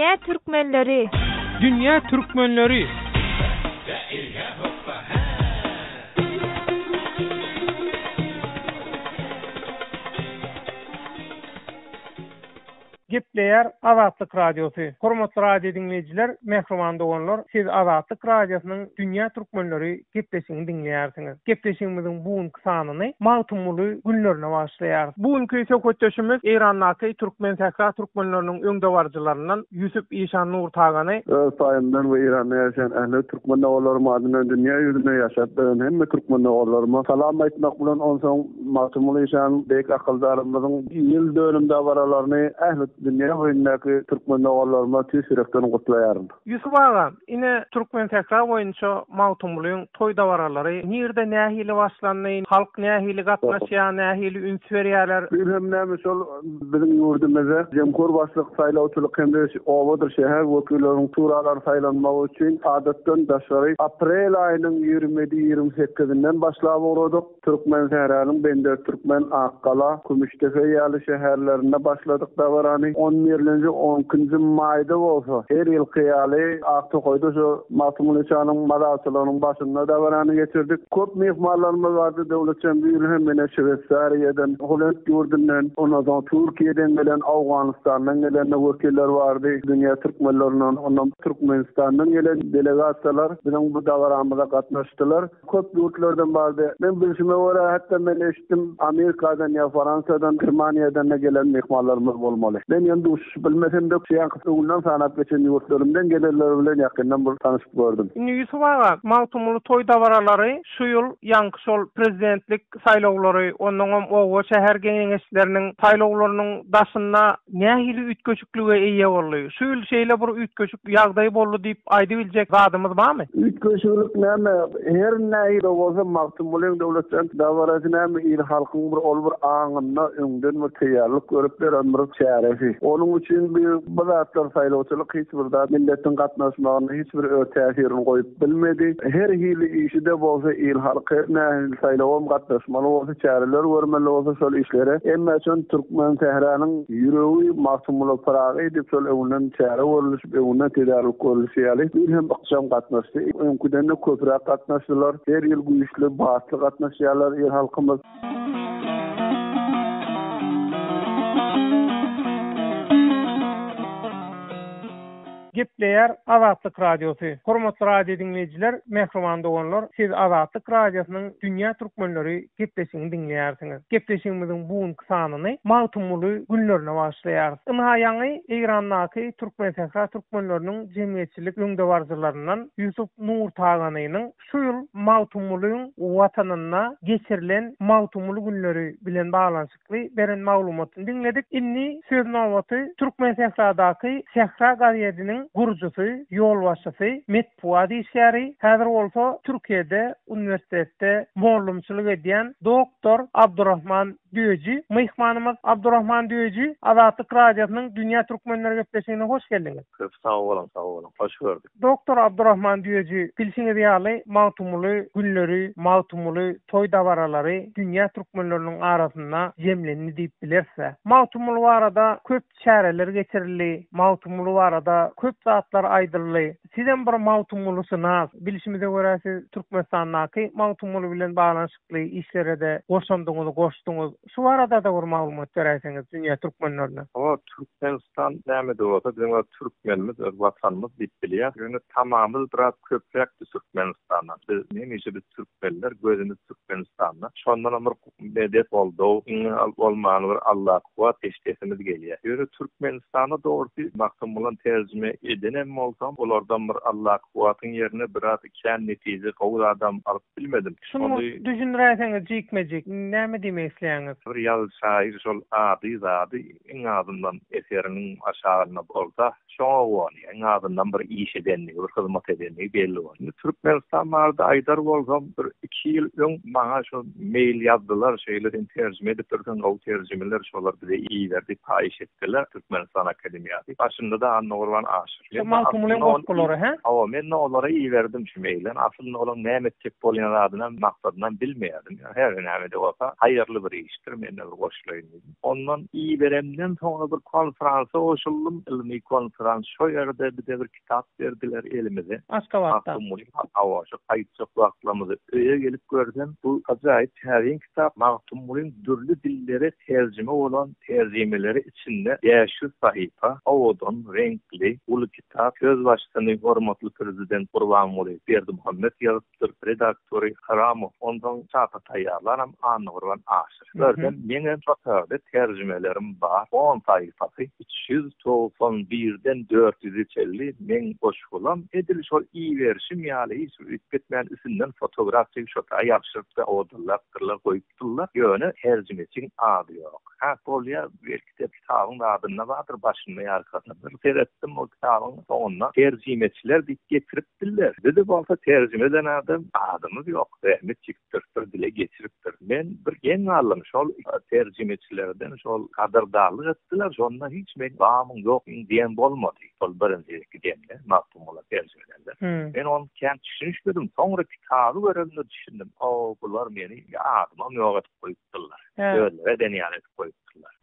Dünýä türkmenleri! Dünýä türkmenleri! Gepleýär Azatlyk Radiosy. Hormatly radio diňleýjiler, mähriban doganlar, siz Azatlyk Radiosynyň Dünýä türkmenleri gepleşigini diňleýärsiňiz. Gepleşigimiziň bu günki sanyny Magtymguly günlerine bagyşlaýarys. Bu günki söhbetdeşimiz Eýrandaky Türkmen sähra türkmenleriniň öňdebaryjylaryndan Ýusup Işan Nurtagany. Öz paýymdan we Eýranda ýaşaýan ähli türkmen doganlarym adyndan dünýä ýüzünde ýaşap beren hemme türkmen doganlaryma salam aýtmak bilen onsoň Magtymguly işan beýik akyldarymyzyň ýyl dönüm dabaralaryny ähli dünýä boýundaky türkmen doganlaryma tüýs ýürekden gutlaýaryn. Ýusup aga, ine, Türkmensähra boýunça Magtymgulyň toý dabaralary nirde nähili başlandy, halk nähili gatnaşýar, nähili üns berýärler? Bu ýyl hem näme şol biziň ýurdumyzda Jemhur başlyk saýlawçylyk hem-de obadyr şäher wekilleriniň şuralary saýlanmagy üçin adatdan daşary aprel aýynyň 27, 28-inden başlap ugradyk. Türkmensähranyň Bendertürkmen, Akgala, Kümüşdepe ýaly şäherlerinde başladyk dabarany. On birlenji, on ikinji maýda bolsa, her ýylky ýaly Aktokaýda şu Magtymguly şanyň mazarçylygynyň başynda dabarany geçirdik. Köp myhmanlarymyz bardy, Döwletjan bu ýyl hem ine Şweýsariýadan, Holland ýurdundan, ondan soň Türkiýeden gelen, Owganystandan gelen-de wekiller bardy, dünýä türkmenlerinden, ondan Türkmenistandan gelen delegasiýalar biziň bu dabaramyza gatnaşdylar. Köp ýurtlardan bardy. Men bilşime görä, hatda men eşitdim, Amerikadan ýa Fransiýadan, Germaniýadan-da gelen myhmanlarymyz bolmaly. Men ýöne duşuşyp bilmesem-de, şu ýaňky öňünden sanap geçen ýurtlarymdan gelenler bilen ýakyndan bir tanyşyp gördüm. Indi Ýusup aga, Magtymguly toý dabaralary şu ýyl ýaňky şol prezidentlik saýlawlary, onnoňam oba, şäher geňeşleriniň saýlawlarynyň daşynda nähili üýtgeşiklige eýe boldy? Şu ýyl şeýle bir üýtgeşik ýagdaý boldy diýip aýdybiljek zadymyz barmy? Üýtgeşiklik näme, her nähili bolsa Magtymgulyň Döwletjan dabarasy näme il-halkyň bir ol bir aňynda öňden bir teýýarlyk görüp beren bir çäresi. Onuň üçin bu bu zatlar saýlawçylyk hiç bir zat milletiň gatnaşmagynda hiç bir öz täsirini goýup bilmedi. Her hili işi-de bolsa il-halk her nähili saýlawam gatnaşmaly bolsa, çäreler görmeli bolsa şol işlere emme şon türkmen sähranyň ýüregi Magtymguly Pyragy diýip şol öňünden çäre görlüşip, öňünden tedarük görlüşi ýaly bu ýyl hem ykjam gatnaşdy. Öňküden-de köpräk gatnaşdylar. Her ýyl güýçli, batly gatnaşýarlar il-halkymyz. Gepleýär Azatlyk Radiosy. Hormatly radio diňleýjiler, mähriban doganlar, siz Azatlyk Radiosynyň Dünýä Türkmenleri gepleşigini diňleýärsiňiz. Gepleşigimiziň bu günki sanyny Magtymguly günlerine bagyşlaýarys. Ynha ýaňy Eýrandaky Türkmensähra türkmenleriniň jemgyýetçilik öňdebaryjylaryndan Ýusup Nurtaganynyň şu ýyl Magtymgulyň Watanynda geçirilen Magtymguly günleri bilen baglanyşykly beren maglumatyny diňledik. Indi söz nobaty Türkmensähradaky Sähra gazetiniň gurujysy, ýolbaşçysy, metbugat işgäri, häzir bolsa Türkiýede uniwersitetde mollumçylyk edýän doktor Abdurahman Düýeji myhmanymyz. Abdurahman Düýeji, Azatlyk Radiosynyň Dünýä Türkmenleri gepleşigine hoş geldiňiz. Köp sag boluň, sag boluň. Hoş gördük. Doktor Abdurahman Düýeji, bilşiňiz ýaly, Magtymguly günleri, Magtymguly toý dabaralary dünýä türkmenleriniň arasynda jemlendi diýip bileris-dä. Magtymguly barada köp çäreler geçirildi, Magtymguly barada köp zatlar aýdyldy. Sizem bir magtymgulyşynas, bilşimize görä siz Türkmenistandaky Magtymguly bilen baglanyşykly işlere-de goşandyňyzy goşduňyz. Şu barada-da bir maglumat beräýseňiz dünýä türkmenlerine. Hawa, Türkmenistan näme-de bolsa biziň öz türkmenimiz, öz watanymyz diýip bilýäs. Ýöne tamamyz biraz köpräkdi Türkmenistandan. Biz hemişe biz türkmenler gözümiz Türkmenistanda. Şondanam bir medet goldaw, iň bolmany bir Alla kuwwat eşidesimiz gelýär. Ýöne Türkmenistanda dogrusy Magtymgulyny terjime edenem bolsam, olardan bir Alla kuwwatyň ýerine biraz kän netije gowy zadam alyp bilmedim. Şuny bir düşündiräýseňiz jikme-jik, näme diýmek isleýäňiz? Bir ýazyjy şahyr şol ady zady iň azyndan eseriniň aşagynda bolsa, şoňa guwanýar. Iň azyndan bir iş edenligi, bir hyzmat edenligi belli bolýar. Indi Türkmenistan barada aýdaly. aýdar bolsam, bir iki ýyl öň maňa şo mail ýazdylar, şeýle sen terjime edipdirsiň, gowy terjimeler şolar bize iber diýip haýyş etdiler, Türkmenistan akademiýasy. Başynda-da Annagurban Aşyr. Şu Magtymgulyň goşgulary, hä? Hawa, men-de olara iberdim şu maili. Aslynda olaň näme etjek bolýan zadynam, maksadynam bilmeýärdim. Her näme-de bolsa, haýyrly bir işdir, men-de bir goşulaýyn diýdim. Ondan iberemden soňra bir konferansa goşuldym, ylmy konferans. Şo ýerde bize bir kitap berdiler elimize. Aşgabatda. Magtymguly, hawa, şo gaýtjak wagtlarymyzda öýe gelip görsem, bu ajaýyp täsin kitap Magtymgulyň dürli dillere terjime bolan terjimeleri içinde 500 sahypa, owadan, reňkli, uly kitap. Sözbaşysyny hormatly Prezident Gurbanguly Berdimuhamet ýazypdyr, redaktory Hramow, onsoň çapa taýýarlanam Annagurban Aşyr. Görsem, meňem şo taýda terjimelerim bar, on sahypasy, 391-den 400-e çenli meň goşgulam edil şol iberişim ýaly hiç bir üýtgetmän üstünden fotograf çekip şo taýa ýapyşdyryp-da owadanlapdyrlar goýupdyrlar, ýöne terjimeçiň ady ýok. Hä, bolýa, belki-de kitabyň zadynda bardyr, başynda ýa arkasynda. Bir seretdim, ol kitabyň soňunda terjimeçiler diýip getiripdirler. Bizi bolsa terjime eden adam adymyz ýok, zähmet çekipdiris, bir dile geçiripdiris. Men bir geň galdym, şol terjimeçilerden şol gadyrdanlyk etdiler, şonda hiç meň bamyň ýokmyň diýen bolmady. Şol birinji gezek gidemde Magtymgula terjime edende. Men ony kän düşünişmedim. Soňra kitaby göremde düşündim. O, bular meni adymam ýok edip goýupdyrlar. Özleri eden ýaly edip goýupdyrlar.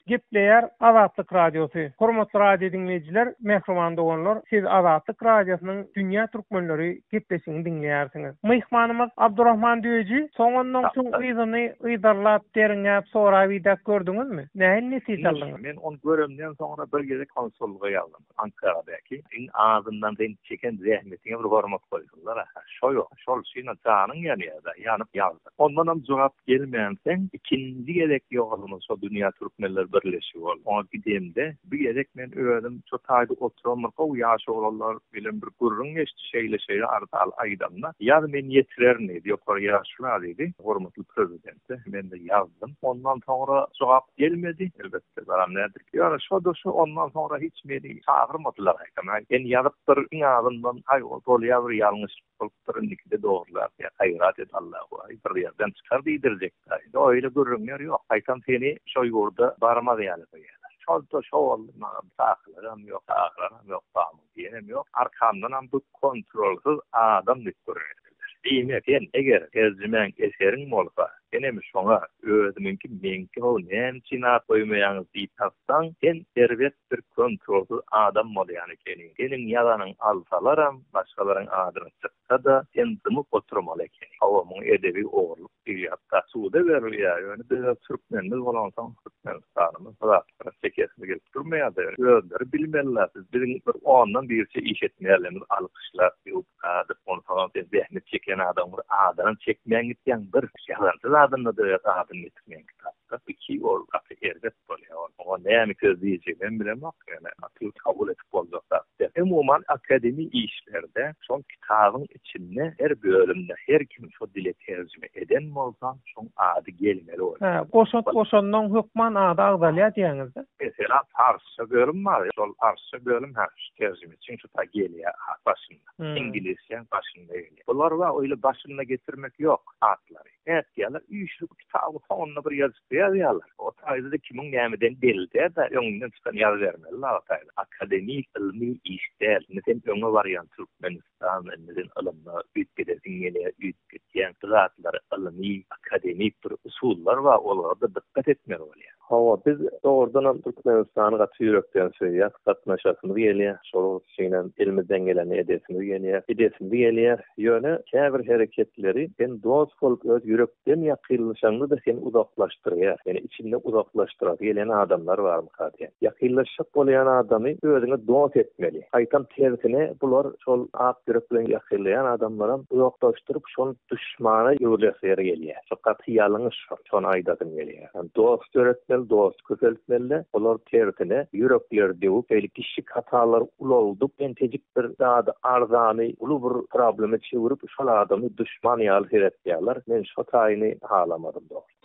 Gepleýär Azatlyk Radiosy. Hormatly radio diňleýjiler, mähriban doganlar, siz Azatlyk Radiosynyň Dünýä Türkmenleri gepleşigini diňleýärsiňiz. Myhmanymyz Abdurahman Düýeji, soň ondan soň yzyny yzarlap, derňäp, sorap-idäp gördüňizmi? Nähili netije aldyňyz? Men ony göremden soňra bir gezek konsullyga ýazdym. Ankaradaky. Iň azyndan seň çeken zähmetiňe bir hormat goýsunlar-a. Şo ýok. Şol üçin janyň ýanýar-da, ýanyp ýazdyk. Ondanam jogap gelmänsoň, ikinji gezek ýolumyz şo Dünýä Türkmenler Birleşigi boldy. Oňa gidemde, bir gezek men özüm şo taýda oturan bir gowy ýaş oglanlar bilen bir gürrüň geçdi, şeýle-şeýle arzaly aýdamda, ýaz men ýetirerin diýdi, ýokary ýaşula diýdi, hormatly prezidente. Men-de ýazdym. Ondan soňra jogap gelmedi. Elbetde, baram nädir. Ýöne şo-da şu ondan soňra hiç meni çagyrmadylar gaýtam. Sen ýazypdyr, iň azyndan, haý, bolýa bir ýalňyşlyk bolupdyr, indikide dogrular ýa gaýrat et Allahu aý, bir ýerden çykar diýdirjekdä. Indi oýle gürrüňler ýok. Gaýtam seni şo ýurda barmaz ýaly goýýarlar. Şol-da şo boldy, maňa çakylygam ýok, çagyranam ýok, bamyň diýenem ýok. Arkamdanam bu kontrolsyz adam diýip gürrüň etdiler. Diýmek, sen eger terjimäň eseriň bolsa, Senem şoňa özümiňki meňki how näme üçin at goýmaýaňyz diýip tapsaň, sen erbet bir kontrolsyz adam bolýan ekeniň. Seniň ýazanyň alsalaram, başgalaryň adyna çyksa-da, sen dymyp oturmaly ekeniň. Hawa, muňa edebi ogurlyk diýilýär, hatda suda berilýär, ýöne biz öz türkmenimiz bolansoň, Türkmenistanymyz bu zatlara çekesimiz gelip durmaýar-da, ýöne özleri bilmeliler, biz biziň bir ondan birçe iş etmeýärlerimizi alkyşlap, öwüp, Adyp onsoňam sen zähmet çeken adam bir adyny çekmän gitýäň bir ýazansyz adynda-da öz adyny getirmeýän kitapda iki ol gaty erbet bolýar ol oňa näme söz diýjegimem bilemok ýöne gaty kabul edip boljak zat däl. Umuman akademi işlerde şol kitabyň içinde her bölümde her kim şo dile terjime eden bolsa şoň ady gelmeli bolýar. Hä goşant goşandan hökman ady agzalýar diýýäňizda. Meselem parsça bölüm bar şol parsça bölüm hä şu terjimeçiň şu ta gelýär at başynda. Iňlisçäň başynda gelýär. Bular bar öýle başynda getirmek ýok atlary. Nätýärler üýşürip kitabyň soňunda bir ýazyp ýazýarlar. O taýda-da kimiň nämeden belli däl-de öňünden çykan ýazybermeli o taýda. Akademik ylmy iş däl. Indi sen öňe barýan Türkmenistan indi sen ylymda üýtgedesiň gelýär üýtgetýäň. Bu zatlary ylmy akademik bir usullar bar olara-da dykgat etmeli bolýar. Hawa, biz dogrudanam Türkmenistany gaty ýürekden söýýäs, gatnaşasymyz gelýär, şonuň üçinem elimizden geleni edesimiz gelýär, edesimiz gelýär. Ýöne käbir hereketleri sen dost bolup öz ýürekden ýakynlaşaňda-da seni uzaklaşdyrýar. Ýöne içinde uzaklaşdyrasy gelýän adamlar barmyka diýýän. Ýakynlaşjak bolýan adamy özüňe dost etmeli. Gaýtam tersine bular şol ak ýürek bilen ýakynlaýan adamlaram uzaklaşdyryp şony duşmana öwrülesleri gelýär. Şo gaty ýalňyş şol. Şony aýdasym gelýär. Dost döretmeli, dost köpeltmeli-de, olar tersine ýürekleri döwüp, beýle kiçijik hatalary ulaldyp, entejik bir zady, arzany uly bir problema çöwrüp, şol adamy duşman ýaly seretýärler. Men şo taýyny halamadym dogrusy.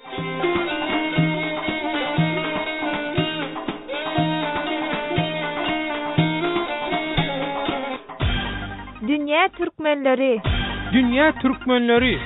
Dünýä türkmenleri! Dünýä türkmenleri!